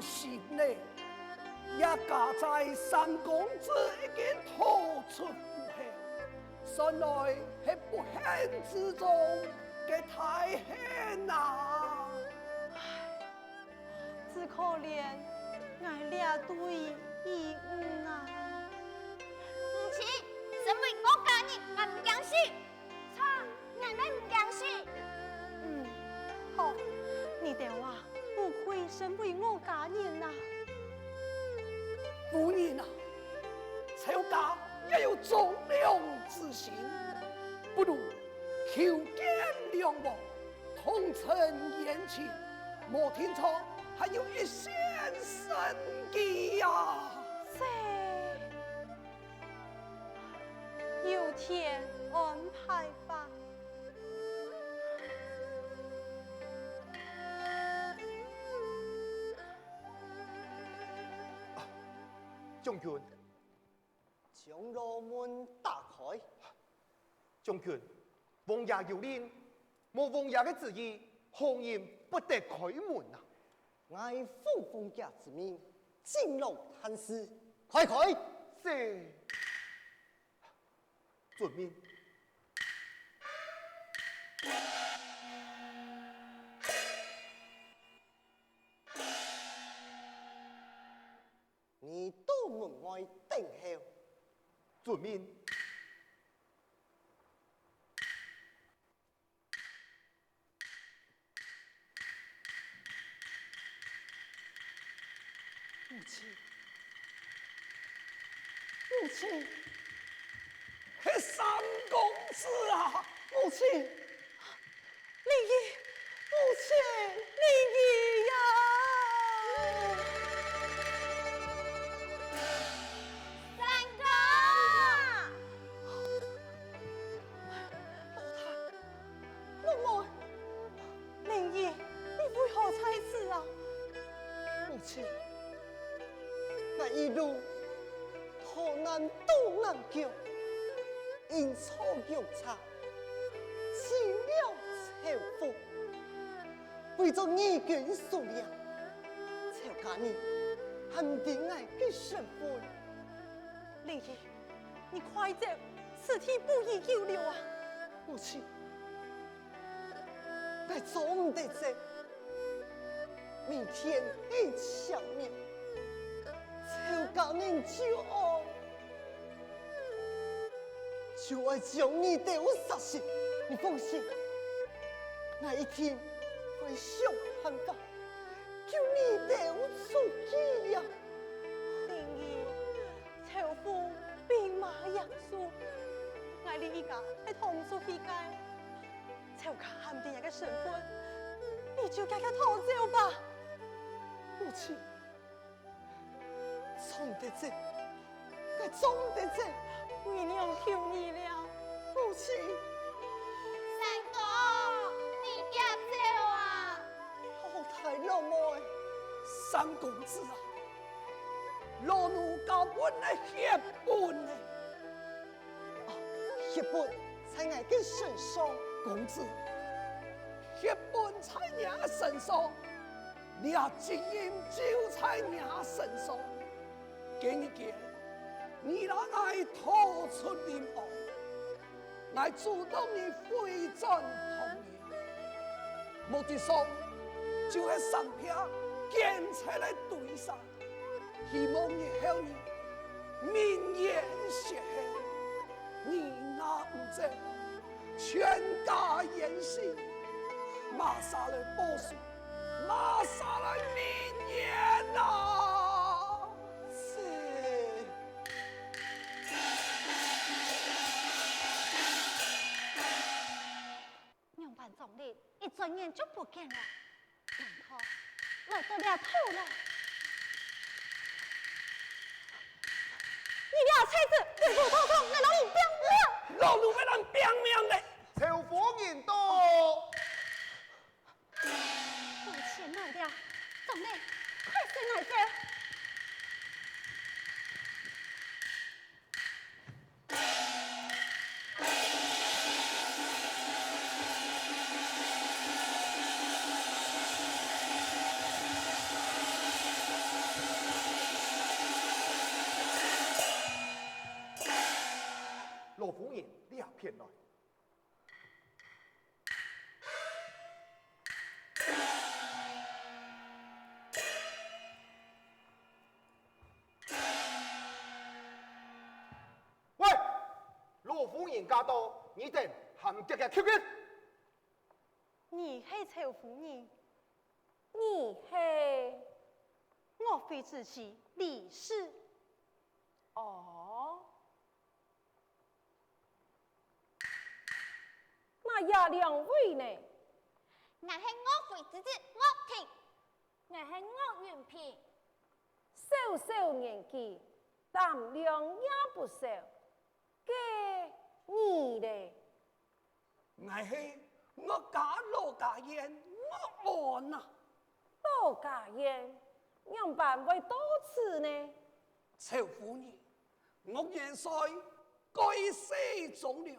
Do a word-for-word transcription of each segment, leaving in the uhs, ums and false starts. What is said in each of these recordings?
心呢，這家在三公子已經逃出府後，算來係不幸之中个大幸啊！只可憐𠊎這對義女啊！母親，身為我家人，𠊎毋驚死。 錯，𠊎乜毋驚死。嗯，好，你兜啊，不愧身為我家人啊。夫人啊，仇家也有忠良之心，不如求見梁王，同成冤情，莫定著還有一線生機呀。這 由天安排吧。將軍，將牢門打開。將軍，王爺有令，無王爺个旨意，何人不得開門啊？ 𠊎奉王爺之命，進來探視。開開！是。遵命。你到門外等候。遵命。 母親，母親，係三公子啊！母親，靈兒，母親，靈兒呀！三哥！老弟， 妹妹，靈兒，你為何在此啊？母親，𠊎一路逃難到南疆，陰錯陽差，進了仇府，為著你跟叔娘，仇家人還毋知𠊎个身份。靈兒， 你快走，此地不宜久留啊！母親，𠊎做毋得走，明天係清明，仇家人就愛，就愛將你兜殺死。你放心，𠊎一定會想辦法救你兜出去呀！靈兒， 仇府兵馬嚴守，𠊎這一家係逃毋出去个。仇家還毋知𠊎个身份，你就遽遽逃走吧。母親，做毋得走，𠊎做毋得走。為娘求你了。母親。三哥，你遽走啊！好大老妹。三公子啊， 老奴交分你血本呢。哦，血本在𠊎个身上。公子，血本在若身上，這金印就在若身上。該日間，你摎𠊎逃出臨安， 𠊎阻擋你回轉唐營，目的上就係想辦法建設个堆山，希望日後你名揚雪鄉。你若毋走，全家冤死，麼儕來報仇，麼儕來伸冤啊！是。 仰般，張令一轉眼就不見了，難道來到這頭了？你這賊子，你無道統，𠊎摎你拚命！老奴會摎你拚命个！仇府人到！ 危險來了！張令，快隨𠊎走！見來。喂，老夫人駕到，你等還遽遽去去！你係趙夫人，你係岳飛之妻李氏。哦， 那這兩位呢？𠊎係岳飛之子岳亭。𠊎係岳雲平。小小年紀，膽量也不小。該你呢？𠊎係岳家老家院岳安啊。老家院，仰般會到此呢？趙夫人， 岳元帥蓋世忠良，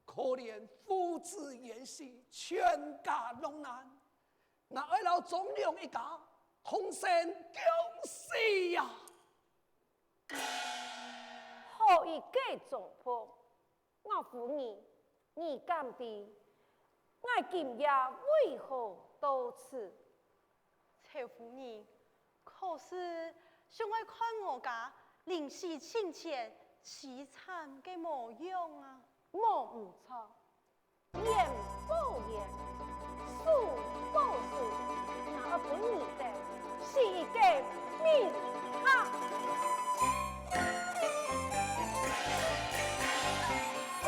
可憐父子冤仇，全家落難。𠊎愛摎忠良一家同生共死呀！好一個忠僕，岳夫人，你敢知𠊎今夜為何到此？ 趙夫人，可是想愛看我家臨死親前淒慘个模樣啊！無毋著，眼報眼，手報手，𠊎愛分你等死一個明白！ 趙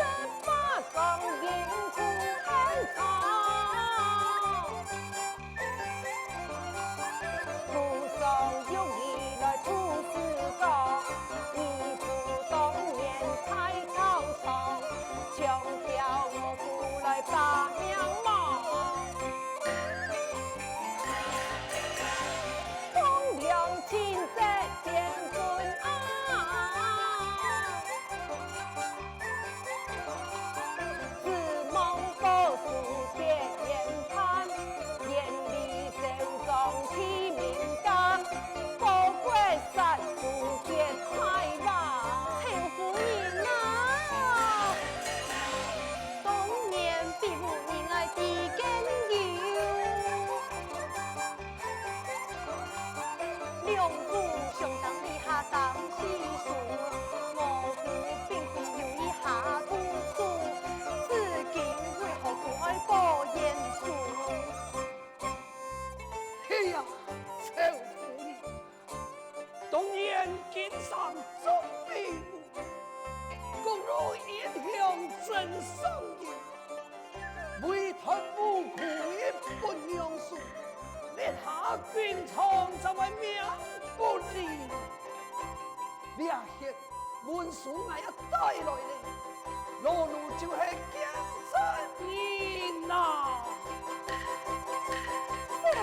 夫人啊！當年比武人愛知更有。 兩虎相爭地下生死數，五虎並肩又一下同手，至今為何故愛保巖樹？嘿呀，趙夫人，當年金山祝飛虎，各路英雄爭相迎， 唯獨吳虎一不讓輸，這下軍場正會命不利。這歇文書𠊎也帶來了，老奴就係見證人啊！這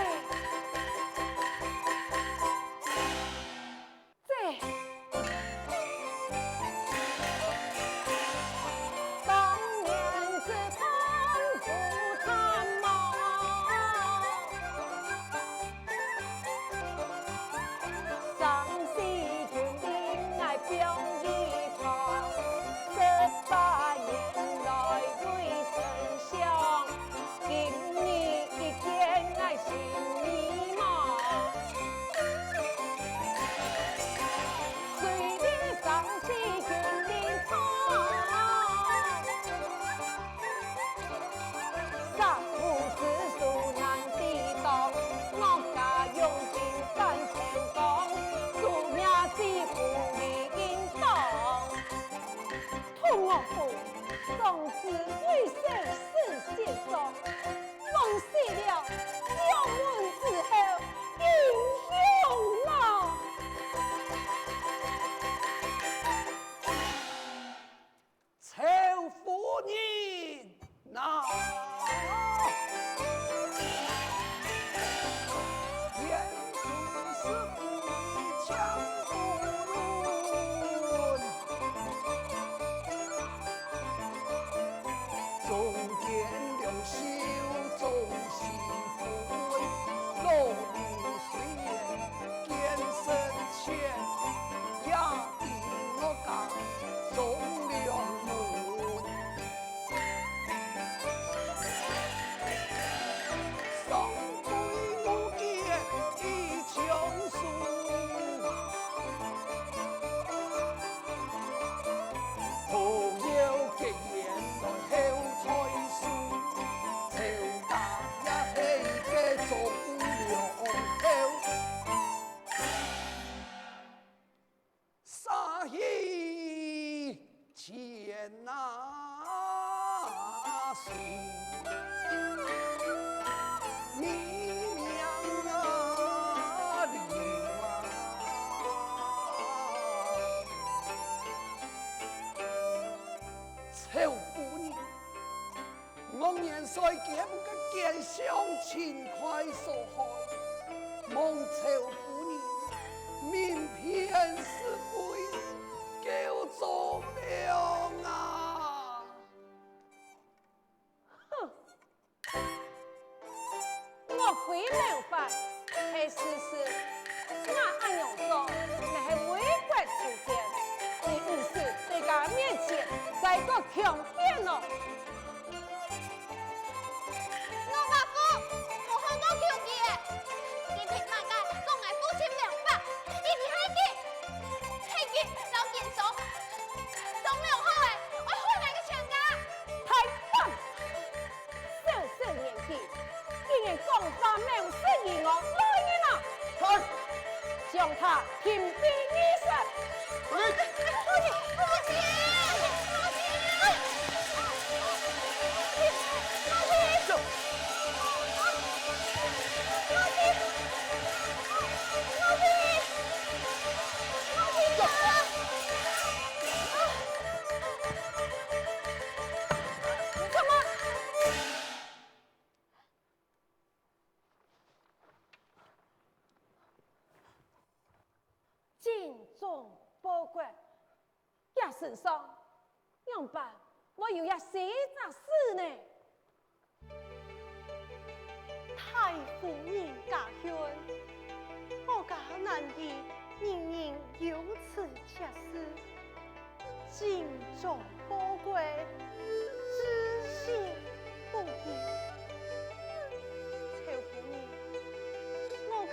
今那时，你娘啊，你啊！臭妇人，我年岁见个奸相，情开所害，望臭妇人明辨是非，救忠良啊！ 哼！岳飞谋反係事实，𠊎恁樣做乃係為國除奸，你毋使在佢面前再過強辯囉。岳伯父，無好過求佢，佢憑麼个講𠊎父親謀反？一定係佢，係佢摎奸相，相謀好个，愛害𠊎个全家。大膽！ 小小年紀，竟然講話冒失禮，我來人啊！在！將他停斃二十！精忠報國，厥身上仰般會有這四隻字呢？大夫人家訓，我家男兒人人有此 節事，精忠報國，至死不渝。臭婦人，我家